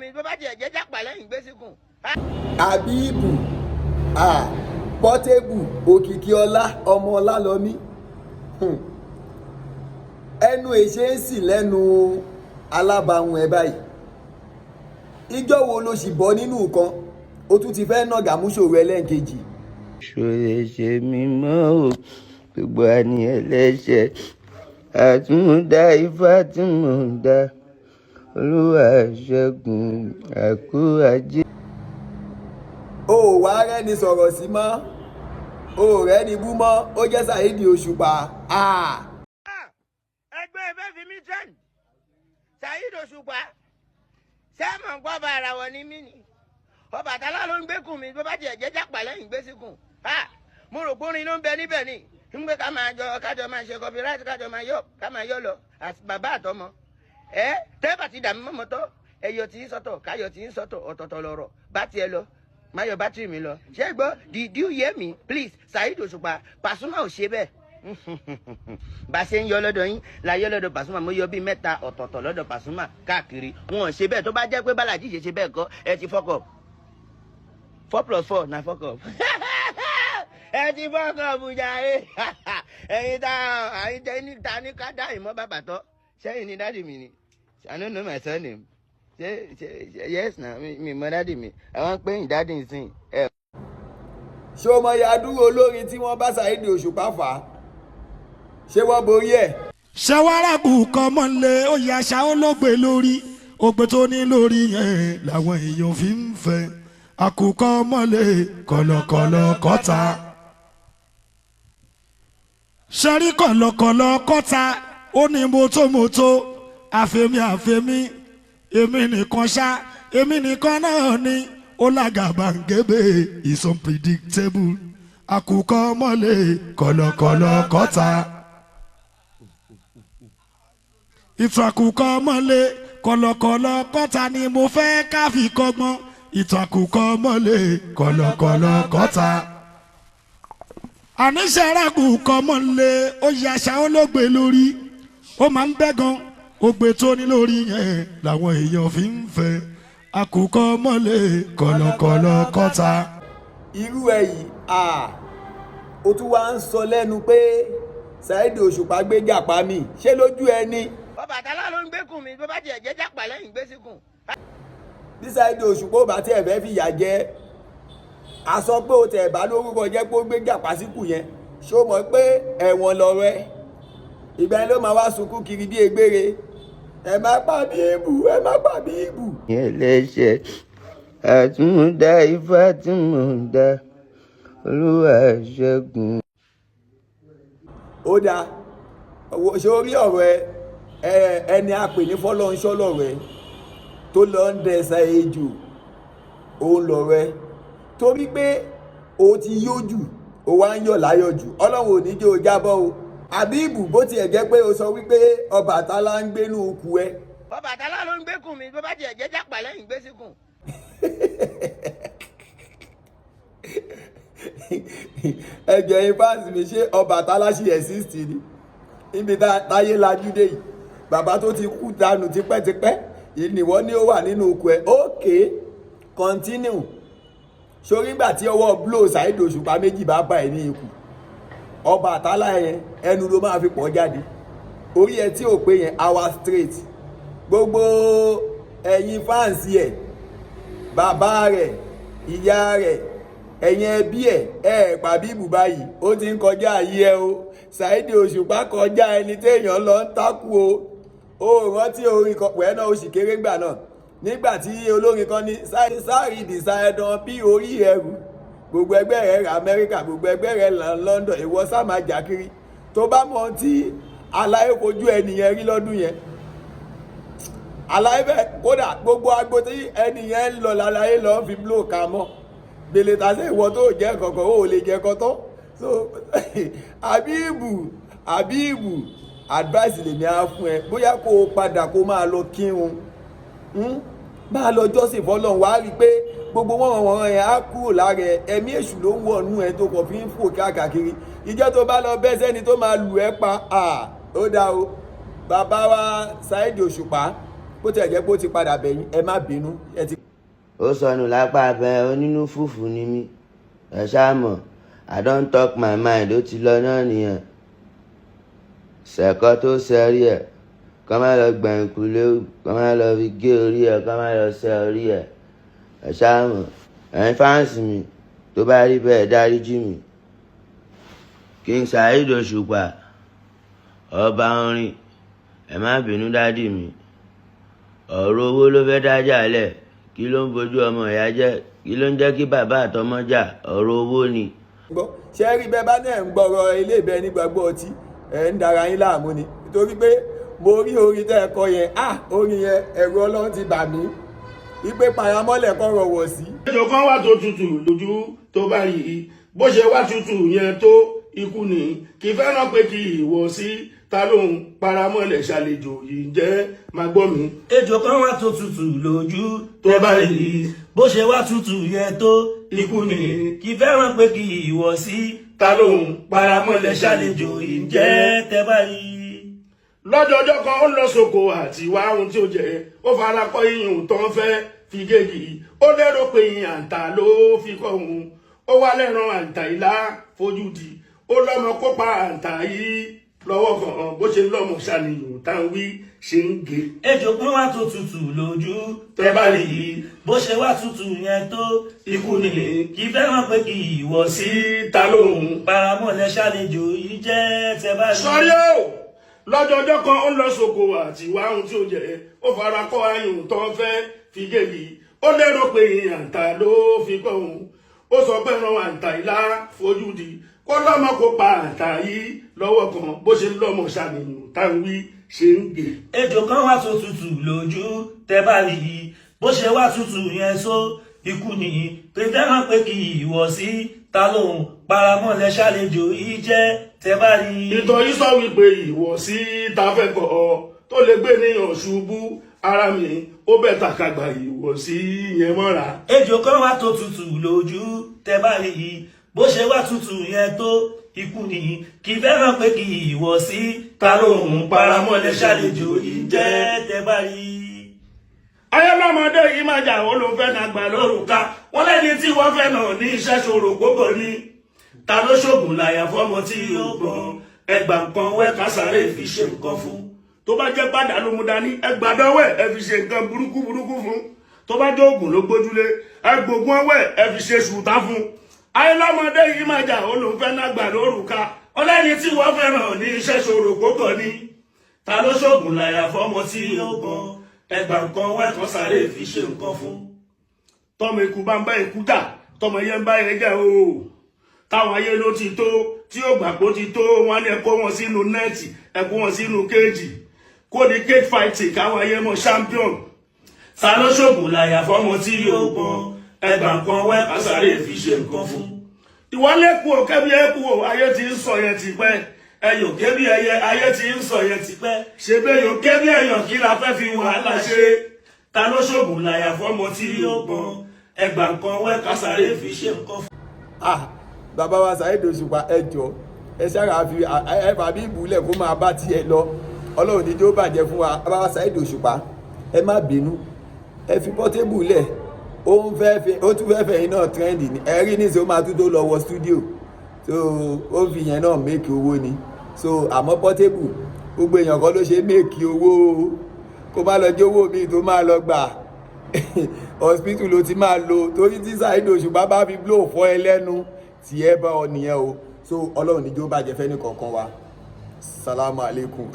mi, bó bá tiẹ̀ jẹ́ jápà lẹ́yìn gbé síkùn. Àbíbù, Portable, Òkìkí Ọlá, ọmọ Ọlálọ́mí, ẹnu èṣe ń sì lẹ́nu alábàáhùn ẹ báyìí. Ìjọ wo ló sì bọ́ nínú nǹkan ó tún ti fẹ́ nàgà múṣòro ẹlẹ́ǹkejì? Ṣòro ṣe mímọ́ o, gbogbo àní ẹlẹ́ṣẹ̀ àtúndá, ifá tí mò ń dá, Olúwa ṣẹ́gun, àkú ajé. O ò wá rẹ́ni sọ̀rọ̀ sí mọ́, o ò rẹ́ni bú mọ́, ó jẹ́ Saheed Òṣùpá. Ẹgbẹ́ ẹ fẹ́ fi mí trend. Saheed Òṣùpá sẹ́mọ̀ ń gbọ́ bá ara wọn ní mí ni. Ọbàtálá ló ń gbékùn mi, bó bá tiẹ̀ jẹ́ jápà lẹ́yìn gbé síkùn. Mo rò pórin ló ń bẹ níbẹ̀ ni ń gbé, ká máa jọ, kájọ máa ṣe copyright, kájọ máa yọ, ká máa yọ lọ àti bàbá àtọmọ ẹ. Tẹ́bà ti dàmí mọ́mọ́ tọ́, ẹyọ tí ń sọ́tọ̀, káyọ̀ tí ń sọ́tọ̀, ọ̀tọ̀ọ̀tọ̀ lọ̀rọ̀ bá tiẹ̀ lọ, má yọ bátìrì mi lọ. Ṣé gbọ́? Did you hear me, please? Saheed Òṣùpá, Pasuma ò ṣe bẹ́ẹ̀. Bá a ṣe ń yọ lọ́dọ̀ yín la yọ lọ́dọ̀ Pasuma. Mo yọ bíi mẹ́ta ọ̀tọ̀ọ̀tọ̀ lọ́dọ̀ Pasuma káàkiri, wọn ò ṣe bẹ́ẹ̀. Tó bá jẹ́ pé Bálàjì ṣe bẹ́ẹ̀ kọ́, ẹ ti fuck up. Four plus four na fuck up. Ẹ ti fuck up jàre. Ẹ̀yin tá ẹ̀yin tẹ́ ní ta ní ká dá ìmọ̀ bàbà tọ́ sẹ́yìn ní daddy mi ni. I no know my surname. Ṣe yes na mi mọ daddy mi, àwọn pé yín daddy nsìn ẹ. Ṣé o mọ ya dúró olórin tí wọ́n bá Saheed Òṣùpá fà á? Ṣé wọ́n borí ẹ̀? Ṣẹwárẹ́kù kọ́mọ́lé, ó yẹ àṣà olóògbé lórí ògbé tó ní lórí yẹn làwọn èèyàn fi ń fẹ́ àkùkọ mọ́lẹ̀ kọ̀lọ̀kọ̀lọ̀ kọ́ta. Ṣẹ́rí kọ̀lọ̀kọ̀lọ̀ kọ́ta, ó ní mọ́tòmọ́tò, àfẹ́mi àfẹ́mi, èmi nìkan ṣá, èmi nìkan náà ni ó lágàbàǹgẹ̀bẹ̀, is unpredictable, àkùkọ mọ́lẹ̀ kọ̀lọ̀kọ̀lọ̀ kọ́ta. Ìtàn àkùkọ mọ́lẹ̀ kọ̀lọ̀kọ̀lọ̀ kọ́ta ni mo fẹ́ ká fi kọ́gbọ́n. Ìtàn àkùkọ mọ́lẹ̀ kọ̀lọ̀kọ̀lọ̀ kọ́ta. Àníṣe arákùkọ mọ́lẹ̀, ó yẹ àṣà olóògbé lórí, ó máa ń bẹ́ gan, ògbé tó ní lórí yẹn làwọn èèyàn fi ń fẹ́ àkùkọ mọ́lẹ̀ kọ̀lọ̀kọ̀lọ̀ kọ́ta. Irú ẹ yìí, o tún wá ń sọ lẹ́nu pé Saheed Òṣùpá gbé jàpá mi, ṣé lójú ẹni? Ọbàtálá ló ń gbékùn mi, bó bá tiẹ̀ jẹ́ jápà lẹ́yìn gbé síkùn. Bí Saheed Òṣùpá ò bá tiẹ̀ fẹ́ fìyà jẹ, a sọ pé o tẹ̀ bá lórúkọ jẹ́ pé ó gbé jàpá síkù yẹn, ṣó mọ̀ pé ẹ̀wọ̀n lọ̀rọ̀ ẹ? Ìgbà yẹn ló máa wá sunkún kiri bí egbére: "Ẹ má pa Bíbù, ẹ má pa Bíbù." Ẹlẹ́ṣẹ̀ àtúndá, ifá tí mò ń dá, Olúwa ṣẹ́gun. Ó dáa, ṣé orí ọ̀rọ̀ ẹ, ẹni a pè ní fọlọ́nṣọ́ lọ̀rọ̀ ẹ tó lọ ń dẹ̀sà ejò, òun lọ̀rọ̀ ẹ, torí pé o ti yó jù, o wá ń yọ̀ láyọ̀ jù. Ọlọ́run ò ní jẹ́ o jábọ́ o, Àbíbù. Bó tiẹ̀ jẹ́ pé o sọ wípé Ọbàtálá ń gbénú ikú ẹ. Ọbàtálá ló ń gbékùn mi, bó bá tiẹ̀ jẹ́ jápà lẹ́yìn gbé síkùn. Ẹjọ yín fáǹsì mi, ṣé Ọbàtálá ṣì exist ni níbi táyé lajú dé yìí? Bàbá tó ti kú dànù tipẹ́tipẹ́ ìníwọ́ ni ó wà nínú ikú ẹ. Okay, continue. Sórí ìgbà tí ọwọ́ blow Saheed Òṣùpá méjì bá bá ẹ ní ikú Ọbàtálá yẹn, ẹnu ló máa fi pọ̀ jáde. Orí ẹ tí ò pé yẹn, our straight. Gbogbo ẹ̀yin fans ẹ̀, bàbá rẹ̀, ìyá rẹ̀, ẹ̀yin ẹbí ẹ̀, ẹ̀ pàbíbù báyìí, ó ti ń kọjá ayé ẹ o. Saheed Òṣùpá kọjá ẹni téèyàn lọ ń tákù o. Ó rántí orin kan pẹ̀lú náà, oṣù kéré ńgbà náà, nígbà tí olórin kan ní Saheed Ṣàìdán bí orí ẹrù, gbogbo ẹgbẹ́ rẹ̀ rà Amẹ́ríkà, gbogbo ẹgbẹ́ rẹ̀ lọ London, ìwọ sá máa jà kiri. Tó bá mọ ohun tí aláyé fojú ẹnìyẹn rí lọ́dún yẹn, aláyé bẹ́ẹ̀ kódà gbogbo agbo tí ẹnìyẹn ń lọ láláyé lọ́ọ́ fi blow ka mọ́ gbèlè tàṣẹ. Ìwọ tó jẹ́ kankan, ó lè jẹ́ kọ́tọ́. So Àbíbù, Àbíbù, advice lèmi á fún ẹ, bóyá kó o padà kó o máa lọ kírun, máa lọ jọ́sìn fọlọ́run, wàá rí i pé gbogbo wọn wọn yẹn á kúrò lára ẹ. Ẹ̀mí èṣù ló ń wọnú ẹ tó kàn fi ń fò káàkiri. Ìjọ tó bá lọ bẹ́ sẹ́ni tó máa lù ẹ́ pa, ó dá o. Bàbá wa Saheed Òṣùpá. Bó tiẹ̀ jẹ́ pé ó ti padà bẹ̀yìn, ẹ má bínú, ẹ ti. Ó sọnù lápá abẹ. Onínú fùfù ni mí, ẹ ṣáà mọ̀. I don talk my mind, ó ti lọ náà nìyẹn. Ṣẹ̀kọ́ tó ṣẹ́rí ẹ̀, kọ́ má lọ gbẹ̀yìnkùlé, kọ́ má lọ fi gé orí ẹ̀, kọ́ má lọ ṣẹ́ orí ẹ̀. Ẹ ṣáà mọ̀, ẹ̀yin fans mi, tó bá rí bẹ́ẹ̀, dáríjì mi. King Saheed Òṣùpá, ọba orin, ẹ má bínú, daddy mi. Ọ̀rọ̀ owó ló fẹ́ dájà lẹ̀. Kí ló ń bojú ọmọ ìyá jẹ́? Kí ló ń jẹ́ kí bàbá àtọmọ jà? Ọ̀rọ̀ owó ni. Gbọ́, ṣé rí bẹ́ẹ̀ bá náà ń gbọ́rọ̀ ilé ìbẹ́ nígbàgbọ́ ọtí, ẹ̀ ń dara yín láàmú ni, nítorí pé mo rí orin tẹ́ ẹ kọ yẹn. Ah, orin yẹn, ẹ̀rù Ọlọ́run ti bà mí wípé paramọ́lẹ̀ kọ́ rọ̀wọ̀ sí. Ejò kan wà tó tutù lójú tó bá rí i, bó ṣe wá tutù yẹn tó, ikú ni. Kì í fẹ́ràn pé kí ìwọ sí ta lóhun paramọ́lẹ̀ ṣàlejò yìí jẹ́ máa gbọ́ mi. Ejò kan wà tó tutù lójú tó bá rí i, bó ṣe wá tutù yẹn tó, ikú ni. Kì í fẹ́ràn pé kí ìwọ sí ta lóhun paramọ́lẹ̀ ṣàlejò yìí jẹ́ tẹ́ bá rí i. Lọ́jọ́jọ́ kan, ó lọ sóko àti wá ohun tí ó jẹ. Ó fara kọ́ iyùn tó ń fẹ́ fi géèjì. Ó lérò pé ìyìn àǹtà ló fi kọ́ òun. Ó wá lẹ́ran àǹtà ìlà fojú di. Ó lọ́mọ kópa àǹtà yìí lọ́wọ́ kan. Bó ṣe lọ́mọ ṣàníyàn tá ń wí ṣe ń gé. Ejò kan wà tó tutù lójú tẹ́ bá rí i, bó ṣe wá tutù yẹn tó, ikú ni. Kì í fẹ́ràn pé kí ìwọ sí sí ta lóhun paramọ́lẹ̀ ṣàlejò yìí jẹ́ tẹ́ bá rí i. Sọrí o, lọ́jọ́jọ́ kan, ó lọ sóko àti wá ohun tí ó jẹ. Ó fara kọ́ ayùn tó ń fẹ́ fi géèjì. Ó lérò pé ìyìn àǹtà ló fi kọ́ òun. Ó sọ pé ran àǹtà ìlà fojú di kó lọ́mọ kó pa àǹtà yìí lọ́wọ́ kan. Bó ṣe lọ́mọ ṣàníyàn tá ń wí ṣe ń gé. Ejò kan wà tó tutù lójú tẹ́ bá rí i, bó ṣe wá tutù yẹn só, ikú ni. Kì í fẹ́ràn pé kí ìwọ sí ta lóhun paramọ́lẹ̀ ṣàlejò yìí jẹ́ tẹ́ bá rí i. Ìtàn yìí sọ wípé ìwọ sí ta fẹ́ kọ́ ọ tó lè gbé níyàn ṣubú ara mi, ó bẹ̀ tàkàgbà ìwọ sí yẹn mọ́ra. Ejò kan wà tó tutù lójú tẹ́ bá rí i, bó ṣe wá tutù yẹn tó, ikú ni. Kì í fẹ́ràn pé kí ìwọ sí ta lóhun paramọ́lẹ̀ ṣàlejò yìí jẹ́ tẹ́ bá rí i. Ayélujáde yìí máa jà, ó ló fẹ́ náà gbà lórúkà wọ́n lẹ́ni tí wọ́n fẹ́ náà ní iṣẹ́ ṣòro gbogbo ni. Ta ló ṣògùn làyà fọ́mọ tí yóò gbọ́n? Ẹgbà nǹkan wẹ́ kásáré fi ṣe nǹkan fún. Tó bá jẹ́ padà ló mú dání, ẹgbà dọ́wẹ́ ẹ fi ṣe nǹkan burúkú burúkú fún. Tó bá jẹ́ oògùn ló gbójúlé, ẹgbògùn ọwẹ́ ẹ fi ṣe ṣùtá fún. Ayélujáde yìí máa jà, ó ló fẹ́ náà gbà lórúkà wọ́n lẹ́ni tí wọ́n fẹ́ náà ní iṣẹ́ ṣòro gbogbo ni. Ta ló ṣògùn làyà fọ́mọ tí yóò gbọ́n? Ẹgbà nǹkan wẹ́ kásáré fi ṣe nǹkan fún. Tọmọ ikú bá ń bá ikú jà, tọmọ yẹn ń bá yẹn jà o, táwọn ayé ló ti tó tí ó gbà pé ó ti tó wọn ní, ẹ kó wọn sínú net, ẹ kó wọn sínú cage, kó di cage fighting, káwọn ayé mọ champion. Ta ló ṣògùn làyà fọ́mọ tí yóò gbọ́n? Ẹgbà nǹkan wẹ́ kásáré fi ṣe nǹkan fún. Ìwọ lẹ́kùn ò kẹ́bí ẹ̀kú o, ayé ti ń sọ yẹn ti pẹ́. Ẹyọ kẹ́bí ẹyẹ, ayé ti ń sọ yẹn ti pẹ́. Ṣe bẹ́ẹ̀ yóò kẹ́bí ẹ̀yàn, kí la fẹ́ fi wàhálà ṣe? Ta ló ṣògùn làyà fọ́mọ tí yóò gbọ́n? Ẹgbà nǹkan wẹ́ kásáré fi ṣe nǹkan fún. Ah, bàbá wa Saheed Òṣùpá, ẹ jọ, ẹ ṣáà fi ẹ fàbí ìbúlẹ̀ kó máa bá tiẹ̀ lọ. Ọlọ́run ní jó bàjẹ́ fún wa. Bàbá wa Saheed Òṣùpá, ẹ má bínú, ẹ fi Portable lẹ̀. Ó ń fẹ́ fi, ó tún fẹ́ fẹ́ yín náà trend ni. Ẹ rí níṣẹ́, ó máa tún tó lọ wọ studio, so ó fi yẹn náà make owó ni. So àmọ́ Portable, gbogbo èèyàn kan ló ṣe make owó o. Kó má lọ jówó mi tó máa lọ gbà hospital ló ti máa lò, torí tí Saheed Òṣùpá bá fi blow fọ́ ẹ lẹ́nu, tí ẹ bá ọ nìyẹn o. So Ọlọ́run níjó bàjẹ́ fẹ́ ní kọ̀ọ̀kan wa. Salamu alaikum.